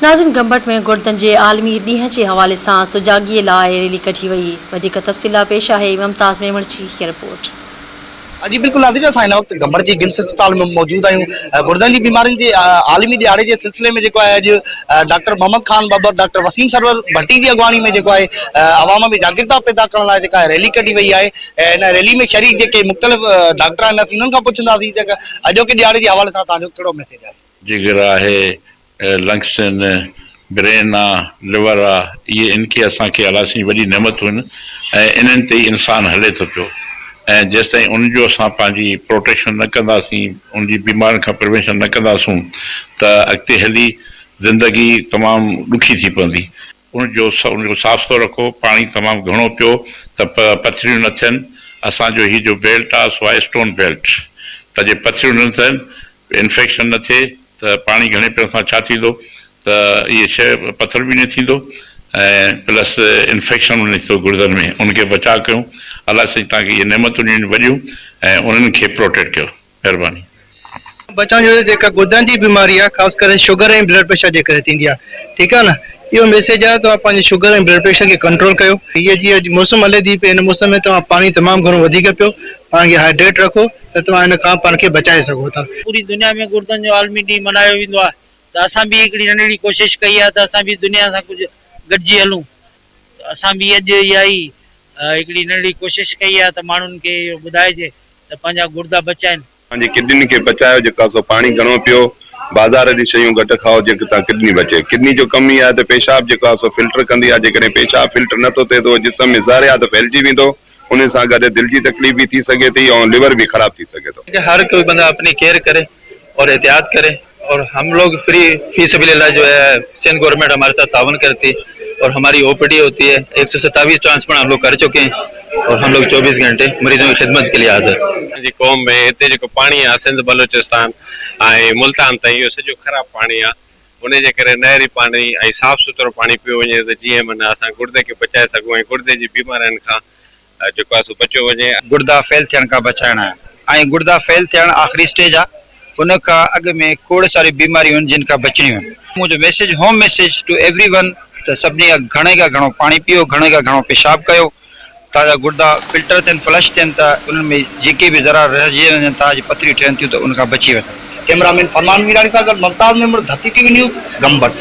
ناظرين گمبٽ ۾ گڙدن جي عالمي ڏينهن جي حوالي سان سجاڳي لاء ريلي ڪڍي وئي وڌيڪ تفصيل لاء پيش آهي ممتاز ميمڻ جي هي رپورٽ. جي بلڪل ناظرين اسان هن وقت گمبٽ جي گمس اسپتال ۾ موجود آهيون گڙدن جي بيمارين جي عالمي ڏهاڙي جي سلسلي ۾ جيڪو آهي اڄ ڊاڪٽر محمد خان ٻٻر ڊاڪٽر وسيم سرور ڀٽي جي اڳواڻي ۾ جيڪو آهي عوام ۾ جاگرتا پيدا ڪرڻ لاء جيڪا ريلي ڪڍي وئي آهي هن ريلي ۾ شريڪ جيڪي مختلف ڊاڪٽر آهن اسين انهن کان پڇنداسين ته اڄوڪي ڏهاڙي جي حوالي سان توهان جو ڪهڙو ميسيج آهي. جگر آهي، لنگس آهن، برين آ، ليور آ، اهي ان کي اسان کي الله سائين وڏي نعمتون آهن ۽ انهن تي ئي انسان هلي ٿو پيو ۽ جيستائين ان جو اسان پنهنجي پروٽيڪشن نه ڪنداسين ان جي بيمارين کان پريوينشن نه ڪنداسون ته اڳتي هلي زندگي تمام ڏکي ٿي پوندي. ان جو ان جو صاف سٿرو رکو، پاڻي تمام گهڻو پيو ته پٿريون نه ٿين، اسان جو هي جو بيلٽ آ سو آهي اسٽون بيلٽ ته جي پٿريون نه ٿين انفيڪشن نه ٿئي ته پاڻي گهڻي پيئڻ سان ڇا ٿيندو ته اهي شيء پٿر به نه ٿيندو ۽ پلس انفيڪشن به نه ٿيندو گڙدن ۾ ان کي بچاء ڪيون الله سائين توهان کي اهي نعمتون ڏنيون وڏيون ۽ انهن کي پروٽيڪٽ ڪيو مهرباني. بچڻ جو جيڪا گردن جي بيماري آهي خاص ڪري شگر ۽ بلڊ پريشر جي ڪري ٿيندي آهي ٺيڪ آهي نه اهو ميسيج آهي توهان پنهنجي شگر ۽ بلڊ پريشر کي ڪنٽرول ڪيو هي جي اڄ موسم هلي ٿي پئي هن موسم ۾ توهان پاڻي تمام گهڻو وڌيڪ پيو پاڻ کي هائيڊريٽ رکو ته توهان هن کان پاڻ کي بچائي سگهو ٿا. پوري دنيا ۾ گردن جو عالمي ڏينهن ملهايو ويندو آهي ته اسان به هڪڙي ننڍڙي ڪوشش ڪئي آهي ته اسان به دنيا سان ڪجهه گڏجي هلون ته اسان به اڄ اها ئي هڪڙي ننڍڙي ڪوشش ڪئي آهي ته ماڻهن کي اهو ٻڌائجي ته پنهنجا گردا بچائين. پنهنجي ڪڊني کي بچايو جيڪو آهي سو پاڻي گهڻو پيو، بازار جون شيون گهٽ کائو جيڪي تان ڪڊني بچي. ڪڊني جو ڪم ئي آهي ته پيشاب جيڪو آهي سو فلٽر ڪندي آهي جيڪڏهن پيشاب فلٽر نه ٿو ٿئي ته اهو جسم ۾ زهريات ڦهلجي ويندو انهي سان گڏ دل جي تڪليف به ٿي سگهي ٿي ۽ ليور به خراب ٿي سگهي ٿو. هر ڪوئي بنده اپني ڪيئر ڪري اور احتياط ڪري اور هم لوگ فري في سبيل الله جو هي سنڌ گورنمينٽ هماري ساٿ تعاون ڪرتي اور هماري او پي ڊي هوتي هي ايڪ سو ستاويس ٽرانسپلانٽ هم لوگ ڪر چڪي هين اور هم لوگ چوبيس گهنٽي مريضون ڪي خدمت ڪي ليي حاضر. اسان جي قوم ۾ هتي جيڪو پاڻي آ سنڌ بلوچستان ۽ ملتان تائين اهو سڄو خراب پاڻي آ انهي جي ڪري نهري پاڻي ۽ صاف سٿرو پاڻي پيو وڃي ته جيئن معنيٰ اسان گڙدي کي بچائي سگهون ۽ گڙدي جي بيمارين کان جيڪو آهي سو بچيو وڃي. گڙدا فيل ٿيڻ کان بچائڻ آهي ۽ گڙدا فيل ٿيڻ آخري اسٽيج آهي ان کان اڳ ۾ کوڙ ساريون بيماريون آهن جن کان بچڻيون آهن. منهنجو message home message to everyone ته سڀني کان گهڻي کان گهڻو پاڻي پيئو گهڻي کان گهڻو پيشاب ڪيو تان جا گڙدا فلٽر ٿين فلش ٿين ته انهن ۾ جيڪي به ذرا رهجي وڃن ٿا جي پٿريون ٺهن ٿيون ته ان کان بچي وڃن. ڪئميرا مين فرمان ميراڻي سان گڏ Mumtaz Memon Dharti T V news Gambat.